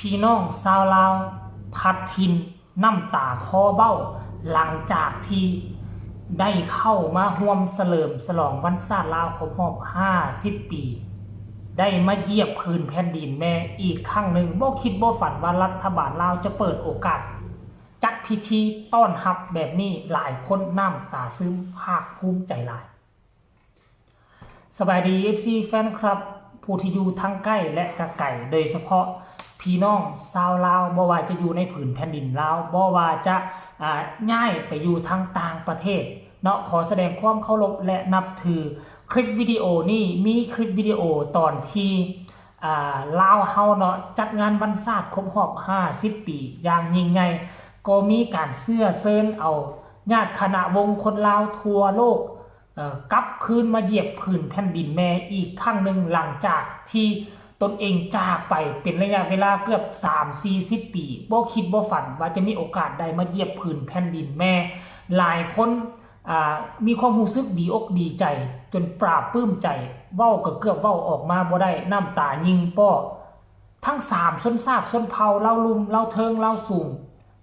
ພີ່ນ້ອງຊາວລາວພັດຖິ່ນນ້ຳຕາຄໍເບົ້າ ຫຼັງຈາກທີ່ໄດ້ເຂົ້າມາຮ່ວມສະເຫຼີມສະຫຼອງວັນຊາດລາວຄົບຮອບຫ້າສິບປີ, ໄດ້ມາຢຽບພື້ນແຜ່ນດິນແມ່ອີກຄັ້ງໜຶ່ງ. ບໍ່ຄິດບໍ່ຝັນວ່າລັດຖະບານລາວຈະເປີດໂອກາດຈັດພິທີຕ້ອນຮັບແບບນີ້, ຫຼາຍຄົນນ້ຳຕາຊຶມ ພາກພູມໃຈຫຼາຍ. ສະບາຍດີ ເອັຟຊີ ແຟນຄລັບ ຜູ້ທີ່ຢູ່ທັງໃກ້ ແລະ ກະໄກ, ໂດຍສະເພາະພີ່ນ້ອງຊາວລາວ, ບໍ່ວ່າຈະຢູ່ໃນຜືນແຜ່ນດິນລາວ, ບໍ່ວ່າຈະ ອາ ຍ້າຍໄປຢູ່ທາງຕ່າງປະເທດເນາະ, ຂໍສະແດງຄວາມເຄົາລົບ ແລະ ນັບຖື. ຄລິບວິດີໂອນີ້ມີຄລິບວິດີໂອຕອນທີ່ ອາ ລາວເຮົາເນາະ ຈັດງານວັນຊາດຄົບຮອບຫ້າສິບປີຢ່າງຍິ່ງໃຫຍ່, ກໍມີການເຊື້ອເຊີນເອົາຍາດຄະນະວົງຄົນລາວທົ່ວໂລກ ເອີ ກັບຄືນມາຢຽບພື້ນແຜ່ນດິນແມ່ອີກຄັ້ງໜຶ່ງ ຫຼັງຈາກທີ່ຕົນເອງຈາກໄປເປັນໄລຍະເວລາເກືອບສາມສີ່ສິບປີ. ບໍ່ຄິດບໍ່ຝັນວ່າຈະມີໂອກາດໄດ້ມາຢຽບພື້ນແຜ່ນດິນແມ່. ຫຼາຍຄົນ ອາ ມີຄວາມຮູ້ສຶກດີອົກດີໃຈ ຈົນປາບປຶ້ມໃຈ, ເວົ້າກໍເກືອບເວົ້າອອກມາບໍ່ໄດ້, ນ້ຳຕາຍິງປໍ້. ທັງສາມຊົນຊາດຊົນເຜົ່າ ລາວລຸ່ມ ລາວເທິງ ລາວສູງ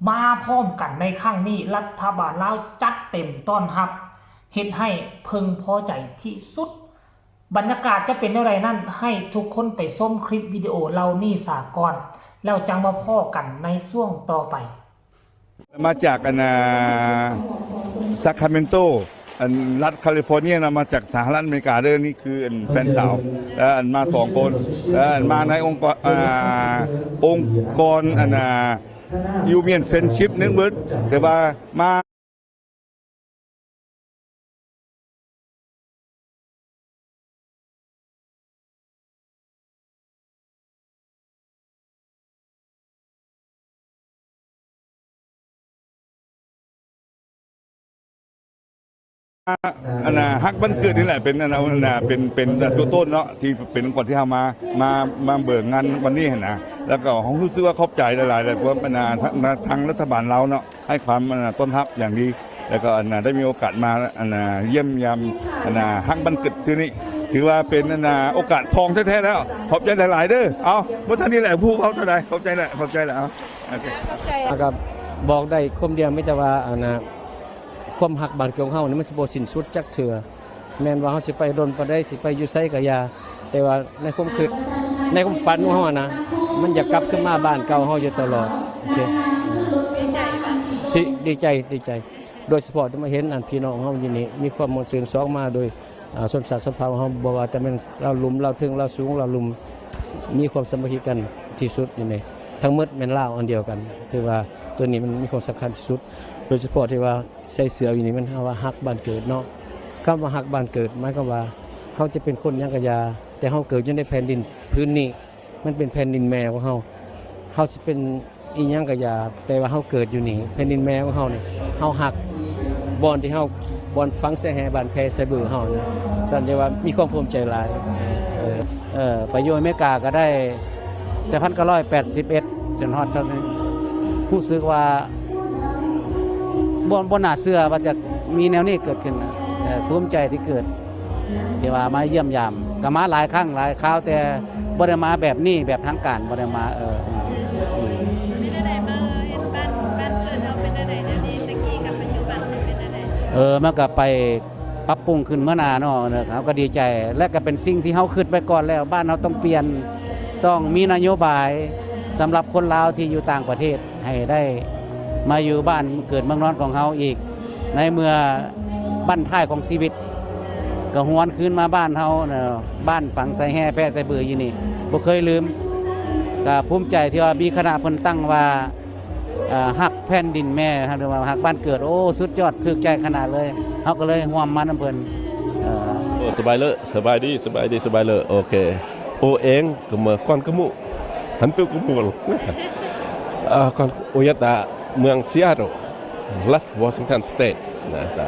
ມາພ້ອມກັນໃນຄັ້ງນີ້, ລັດຖະບານລາວຈັດເຕັມຕ້ອນຮັບ, ເຮັດໃຫ້ເພິ່ງພໍໃຈທີ່ສຸດ. ບັນຍາກາດຈະເປັນແນວໃດນັ້ນ, ໃຫ້ທຸກຄົນໄປຊົມຄລິບວິດີໂອເຫຼົ່ານີ້ສາກ່ອນ, ແລ້ວຈັ່ງມາພໍ້ກັນໃນຊ່ວງຕໍ່ໄປ. ມາຈາກອັນນາ Sacramento ອັນລັດ California ນະ, ມາຈາກສະຫະລັດອາເມລິກາເດີ. ນີ້ຄືອັນແຟນສາວ ແລະ ອັນມາສອງຄົນ ແລະ ອັນມາໃນອົງກອນ ອາ ອົງກອນອັນນາ Human Friendship Network ແຕ່ວ່າມາ ອັນນາ ຮັກບ້ານເກີດນີ້ແຫຼະ ເປັນອັນນາ ອັນນາ ເປັນ ເປັນຕົວຕົ້ນເນາະ ທີ່ເປັນອົງກອນທີ່ເຮົາມາ ມາ ມາເບິ່ງງານວັນນີ້ຫັ້ນນະ. ແລ້ວກໍຮູ້ສຶກວ່າຂອບໃຈຫຼາຍໆ ແລ້ວກໍອັນນາ ທາງ ທາງລັດຖະບານລາວເນາະ ໃຫ້ຄວາມ ອາ ຕ້ອນຮັບຢ່າງດີ ແລ້ວກໍ ອັນນາ ໄດ້ມີໂອກາດມາ ອັນນາ ຢ້ຽມຢາມ ອັນນາ ຮັກບ້ານເກີດທີ່ນີ້ ຖືວ່າເປັນ ອັນນາ ໂອກາດທອງແທ້ໆແລ້ວ. ຂອບໃຈຫຼາຍໆເດີ. ເອົາ ບໍ່ທັນນີ້ແຫຼະ ຜູ້ເວົ້າເທົ່າໃດ. ຂອບໃຈແຫຼະ ຂອບໃຈແຫຼະ. ເອົາ ໂອເຄ ຂອບໃຈ. ແລ້ວກໍບອກໄດ້ຄຳດຽວ ມີແຕ່ວ່າ ອັນນາ ຄວາມຮັກບ້ານເກີດຂອງເຮົານີ້ ມັນຊິບໍ່ສິ້ນສຸດຈັກເທື່ອ. ແມ່ນວ່າເຮົາຊິໄປດົນປານໃດ ຊິໄປຢູ່ໃສກໍຢ່າ, ແຕ່ວ່າໃນຄວາມຄິດ ໃນຄວາມຝັນຂອງເຮົານະ ມັນຢາກກັບຄືນມາບ້ານເກົ່າເຮົາຢູ່ຕະຫຼອດ. ໂອເຄ ດີໃຈ ດີໃຈ ໂດຍສະເພາະທີ່ມາເຫັນອັນພີ່ນ້ອງເຮົາຢູ່ນີ້ ມີຄວາມມ່ວນຊື່ນ ສອງມາໂດຍ ອາ ຊົນຊາດຊົນເຜົ່າເຮົາ, ບໍ່ວ່າຈະແມ່ນລາວລຸ່ມ ລາວເທິງ ລາວສູງ ລາວລຸ່ມ ມີຄວາມສາມັກຄີກັນທີ່ສຸດຢູ່ນີ້. ທັງໝົດແມ່ນລາວອັນດຽວກັນ, ຖືວ່າໂຕນີ້ມັນມີຄວາມສຳຄັນທີ່ສຸດ, ໂດຍສະເພາະທີ່ວ່າ ໃສ່ເສື້ອຢູ່ນີ້ ມັນເຮົາວ່າຮັກບ້ານເກີດເນາະ. ຄຳວ່າຮັກບ້ານເກີດ ໝາຍຄວາມວ່າ ເຮົາຈະເປັນຄົນຫຍັງກໍຢ່າ, ແຕ່ເຮົາເກີດຢູ່ໃນແຜ່ນດິນພື້ນນີ້ ມັນເປັນແຜ່ນດິນແມ່ຂອງເຮົາ. ເຮົາຊິເປັນອີ່ຫຍັງກໍຢ່າ, ແຕ່ວ່າເຮົາເກີດຢູ່ນີ້ ແຜ່ນດິນແມ່ຂອງເຮົານີ້ ເຮົາຮັກບ່ອນທີ່ເຮົາ ບ່ອນຝັງສາຍແຮ່ ບ້ານແພໃສ່ເບີເຮົານີ້. ຊັ້ນຈັ່ງວ່າມີຄວາມພູມໃຈຫຼາຍ. ເອີ ເອີ ໄປຢູ່ອາເມລິກາກໍໄດ້ແຕ່ພັນເກົ້າຮ້ອຍແປດສິບເອັດ ຈົນຮອດເທົ່ານີ້ ຮູ້ສຶກວ່າ ບໍ່ ບໍ່ໜ້າເຊື່ອວ່າຈະມີແນວນີ້ເກີດຂຶ້ນນະ. ເອີ ພູມໃຈທີ່ເກີດ ທີ່ວ່າມາຢ້ຽມຢາມ ກໍມາຫຼາຍຄັ້ງຫຼາຍຄາວ ແຕ່ບໍ່ໄດ້ມາແບບນີ້ ແບບທາງການ ບໍ່ໄດ້ມາ. ເອີ ເປັນແນວໃດມາເຫັນບ້ານ ບ້ານເກີດເຮົາເປັນແນວໃດ ແນວນີ້ ແຕ່ກີ້ກັບປັດຈຸບັນມັນເປັນແນວໃດ? ເອີ ມັນກໍໄປ ປັບປຸງຂຶ້ນເມື່ອໜ້າເນາະ, ເຮົາກໍດີໃຈ ແລະ ກໍເປັນສິ່ງທີ່ເຮົາຄິດໄວ້ກ່ອນແລ້ວ, ບ້ານເຮົາຕ້ອງປ່ຽນ, ຕ້ອງມີນະໂຍບາຍສຳລັບຄົນລາວທີ່ຢູ່ຕ່າງປະເທດ ໃຫ້ໄດ້ມາຢູ່ບ້ານເກີດເມືອງນອນຂອງເຮົາອີກ, ໃນເມື່ອບັ້ນທ້າຍຂອງຊີວິດກໍຫວນຄືນມາບ້ານເຮົາເນາະ, ບ້ານຝັງໃສ່ແຮ່ແພໃສ່ເບີຢູ່ນີ້ ບໍ່ເຄີຍລືມ. ກໍພູມໃຈທີ່ວ່າມີຄະນະເພິ່ນຕັ້ງວ່າ ເອີ ຮັກແຜ່ນດິນແມ່ ຫຼືວ່າຮັກບ້ານເກີດ. ໂອ້ ສຸດຍອດ ຖືກໃຈຂະໜາດເລີຍ, ເຮົາກໍເລີຍຮ່ວມມານຳເພິ່ນ. ເອີ ໂອ້ ສະບາຍເລີ ສະບາຍດີ ສະບາຍດີ ສະບາຍເລີ. ໂອເຄ ໂອເອງກະເມີກອນກະມຸ ຫັນຕຸກະມຸ ເອີ ກອນ ໂອຍາຕາ ເມືອງຊີແອດເທິລ ລັດວໍຊິງຕັນສະເຕດ ນະ ຕະ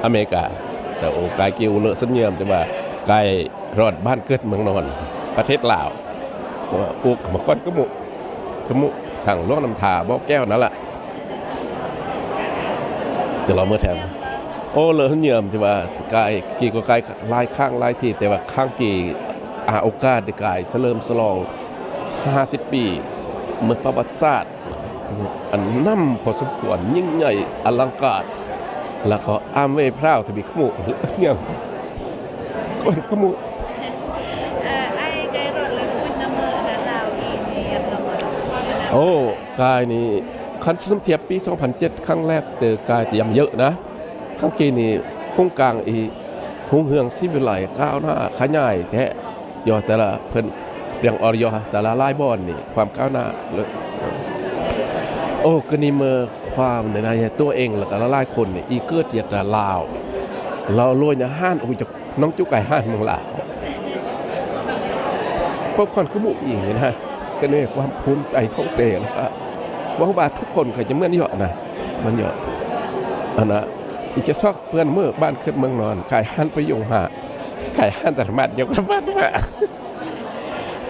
ອາເມລິກາ. ຕະໂອກາຍກິວເລີສັນຍາມ ຈະວ່າກາຍ ຮອດບ້ານເກີດເມືອງນອນ ປະເທດລາວ, ແຕ່ວ່າປູກມາກ່ອນກະມຸ ກະມຸ ທາງຫຼວງນ້ຳທາ ບໍ່ແກ້ວນັ້ນລະ. ແຕ່ລາວເມືອແທນ ໂອ້ ເລີເຫີນເຍີມ ທີ່ວ່າກາຍ ກີກວ່າກາຍຫຼາຍຄັ້ງຫຼາຍທີ, ແຕ່ວ່າຄັ້ງກີອາໂອກາດໄດ້ກາຍສະເຫຼີມສະຫຼອງຫ້າສິບປີ ເມື່ອປະຫວັດສາດ ອັນນຳພໍສົມຄວນ ຍິ່ງໃຫຍ່ອະລັງການ ແລ້ວກໍ I'm very proud to be Khmuh ຫຍັງ ຄົນ Khmuh. ເອີ ອ້າຍໄດ້ລົດເລີຍຄຸນນະເມີນະ ລາວອີເມຍນະເມີ. ໂອ້ ກາຍນີ້ ຄັນສົມທຽບປີສອງພັນເຈັດ ຄັ້ງແລກເຕີ ກາຍຈະຢ້ຳເຍີະນະ. ຄັ້ງກີ້ນີ້ ກົງກາງອີກ ຮຸ່ງເຮືອງ ສີວິໄລ ກ້າວໜ້າ ຂະຫຍາຍແທ້. ຢູ່ແຕ່ລະເພິ່ນ ເລື່ອງອອຍແຕ່ລະຫຼາຍບ່ອນນີ້ ຄວາມກ້າວໜ້າເລີຍ. ໂອ້ ກະນີ້ເມື່ອຄວາມໃນ ໃນຕົວເອງ ແລ້ວກະຫຼາຍໆຄົນນີ້ ອີເກີດຈາກລາວ ລາວໂລຍນະ ຮ້ານ ໂອ້ຍ ນ້ອງຈຸກໄກ່ ຮ້ານເມືອງລາວ ພວກຄົນຄືໝູ່ອີງນີ້ນະ ກະນີ້ຄວາມພູມໃຈຂອງເຕ ແລ້ວກະຫວັງວ່າທຸກຄົນກະຈະເໝືອນເຍາະນະ ເໝືອນເຍາະ ອັນນະ ອີກຈະຊອກ ເພື່ອນເມືອບ້ານຂຶ້ນເມືອງນອນ ຂາຍຮ້ານປະໂຍງຫາ ຂາຍຮ້ານຕະຫຼາດຍາມກາງວັນວ່າ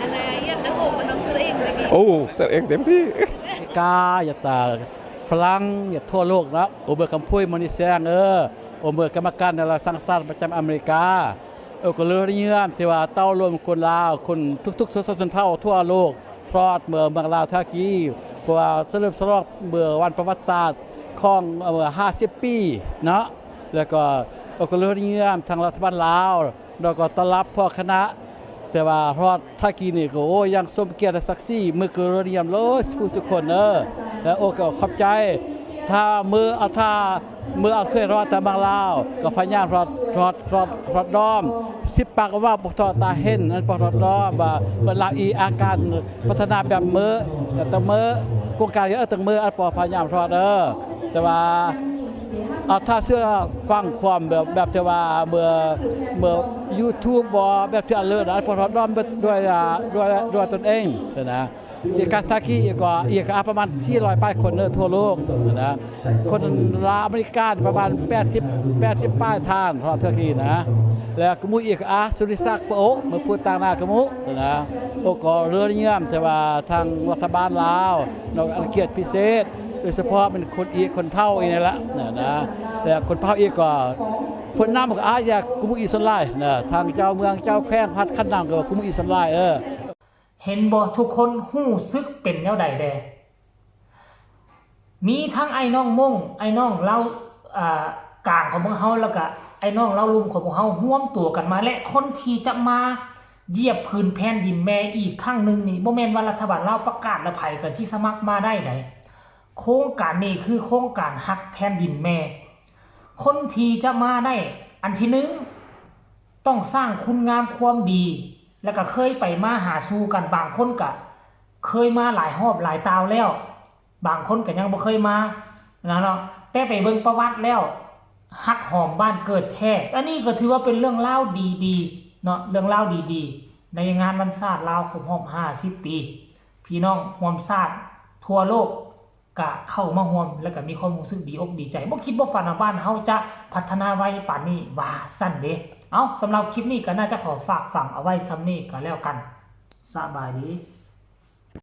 ອັນນະ ຢາກໄດ້ໂຮບມານຳສະເອງເດ. ໂອ້ ສະເອງເຕັມທີ່ ອາເມລິກາ ຢາກຕາຝຣັ່ງ ຢາກທົ່ວໂລກເນາະ. ໂອເບີຄຳພຸຍ ມະນີແຊງ ເອີ ໂອເບີກຳມະການນະລະສັງຊາດປະຈຳອາເມລິກາ ໂອກະເລີຍງາມທີ່ວ່າເຕົ້າລົມຄົນລາວ ຄົນທຸກໆຊົນຊາດຊົນເຜົ່າທົ່ວໂລກ ຮອດເມືອເມືອງລາວທ່າກີ ເພາະວ່າສະເຫຼີມສະຫຼອງເມື່ອວັນປະຫວັດສາດຂອງ ເອີ ຫ້າສິບປີເນາະ ແລ້ວກໍໂອກະເລີຍງາມທາງລັດຖະບານລາວ ແລ້ວກໍຕ້ອນຮັບພວກຄະນະ ແຕ່ວ່າຮອດທ່າກີນີ້ກໍ ໂອ້ ຢ່າງສົມກຽດແລະສັກສີ ເມືອກະເລີຍງາມເລີຍ ສູ່ຜູ້ສູ່ຄົນເດີ ແລະ ໂອ້ ກໍຂອບໃຈ ຖ້າເມືອ ເອົາ ຖ້າເມືອເອົາເຄີຍຮອດທາງບາງລາວ ກໍພະຍາຍາມຮອດ ຮອດ ຮອດ ຮອດດອມ ສິບປາກວ່າບໍ່ທອດຕາເຫັນ ອັນບໍ່ທອດດອມ ວ່າເປີດລາວອີອາການພັດທະນາແບບເມີ ແຕ່ເມີ ໂຄງການເອີ ແຕ່ເມີ ອັນບໍ່ພະຍາຍາມທອດເດີ ແຕ່ວ່າເອົາ ຖ້າເຊື່ອຟັງຄວາມແບບ ແບບທີ່ວ່າເມືອ ເມືອຢູທູບບໍ ແບບທີ່ອັນເລີດ ອັນບໍ່ທອດດອມດ້ວຍ ດ້ວຍ ດ້ວຍຕົນເອງນະ. ອີກະ ທ່າກີ ອີກກະ ອີກກະ ປະມານສີ່ຮ້ອຍປາຍຄົນເດີ ທົ່ວໂລກນະ ຄົນລາວອາເມລິກາປະມານແປດສິບ ແປດສິບປາຍທ່ານ ຮອດເທື່ອທີ່ນະ ແລ້ວກະໝູ່ອີກອາ ສຸລິສັກ ປະໂອ ມາພູດຕາງໜ້າກະໝູ່ນະ ໂອກະເລີຍງາມ ແຕ່ວ່າທາງລັດຖະບານລາວເນາະ ອັນກຽດພິເສດ ໂດຍສະເພາະແມ່ນຄົນອີກຄົນເຖົ້າອີກນີ້ລະນະ ແລ້ວຄົນເຜົ່າອີກກະ ຜູ້ນຳກະອາດຢາກກະໝູ່ອີກສ່ວນຫຼາຍນະ ທາງເຈົ້າເມືອງເຈົ້າແຂວງພັດຄັນນຳກະກະໝູ່ອີກສ່ວນຫຼາຍ ເອີ. ເຫັນບໍ່ ທຸກຄົນຮູ້ສຶກເປັນແນວໃດແດ່? ມີທັງອ້າຍນ້ອງມົ້ງ ອ້າຍນ້ອງລາວ ອ່າ ກາງຂອງພວກເຮົາ ແລ້ວກະອ້າຍນ້ອງລາວລຸ່ມຂອງພວກເຮົາ ຮວມຕົວກັນມາ ແລະ ຄົນທີ່ຈະມາຢຽບພື້ນແຜ່ນດິນແມ່ອີກຄັ້ງໜຶ່ງນີ້ ບໍ່ແມ່ນວ່າລັດຖະບານລາວປະກາດແລ້ວໃຜກະຊິສະໝັກມາໄດ້ໃດ. ໂຄງການນີ້ຄືໂຄງການຮັກແຜ່ນດິນແມ່ ຄົນທີ່ຈະມາໄດ້ ອັນທີໜຶ່ງ ຕ້ອງສ້າງຄຸນງາມຄວາມດີ ແລ້ວກະເຄີຍໄປມາຫາສູ່ກັນ ບາງຄົນກະເຄີຍມາຫຼາຍຮອບຫຼາຍຕາວແລ້ວ ບາງຄົນກະຍັງບໍ່ເຄີຍມານະເນາະ ແຕ່ໄປເບິ່ງປະຫວັດແລ້ວ ຮັກຫອມບ້ານເກີດແທ້. ອັນນີ້ກະຖືວ່າເປັນເລື່ອງລາວດີໆເນາະ ເລື່ອງລາວດີໆ ໃນງານວັນຊາດລາວຄົບຮອບຫ້າສິບປີ ພີ່ນ້ອງຮ່ວມຊາດທົ່ວໂລກ ກະເຂົ້າມາຮ່ວມ ແລ້ວກະມີຄວາມຮູ້ສຶກດີອົກດີໃຈ ບໍ່ຄິດບໍ່ຝັນວ່າບ້ານເຮົາຈະພັດທະນາໄວປານນີ້ ວ່າຊັ້ນເດ. ເອົ້າ ສຳລັບຄລິບນີ້ກະໜ້າຈະຂໍຝາກຝັງເອົາໄວ້ຊ່ຳນີ້ກະແລ້ວກັນ. ສະບາຍດີ.